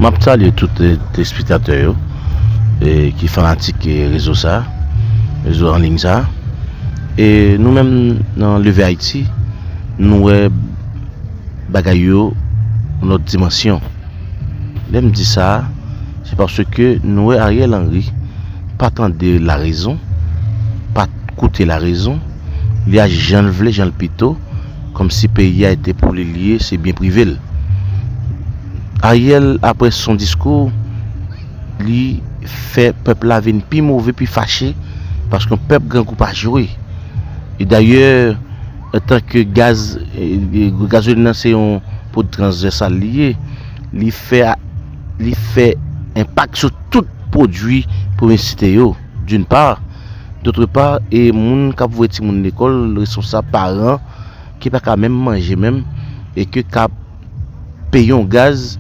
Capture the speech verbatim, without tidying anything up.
M ap salye tout eh, telespektatè yo eh, ki fanatik eh, rezo sa, rezo an liy sa. E nou menm nan Leve Ayiti, nou wè bagay yo yon lòt dimansyon. Lè m di sa, se paske nou wè Ariel Henry pa tande larezon, pa koute larezon, li aji jan l vle, jan l pito, kòmsi peyi a te pou li l ye, se byen prive l. Ariel, apre son diskou, li fè pèp la vin pi move, pi fache, paske yon pèp grangou pa jwe. E dayè, antanke gaz, e, e, gazolin nan se yon pwodui transvèsal li ye, li fè, li fè enpak sou tout pwodui pou enn site yo, d'une part, d'autre part, e moun k ap voye timoun lekòl, responsab, paran, ki pa ka menm manje menm, e ke k ap peye yon gaz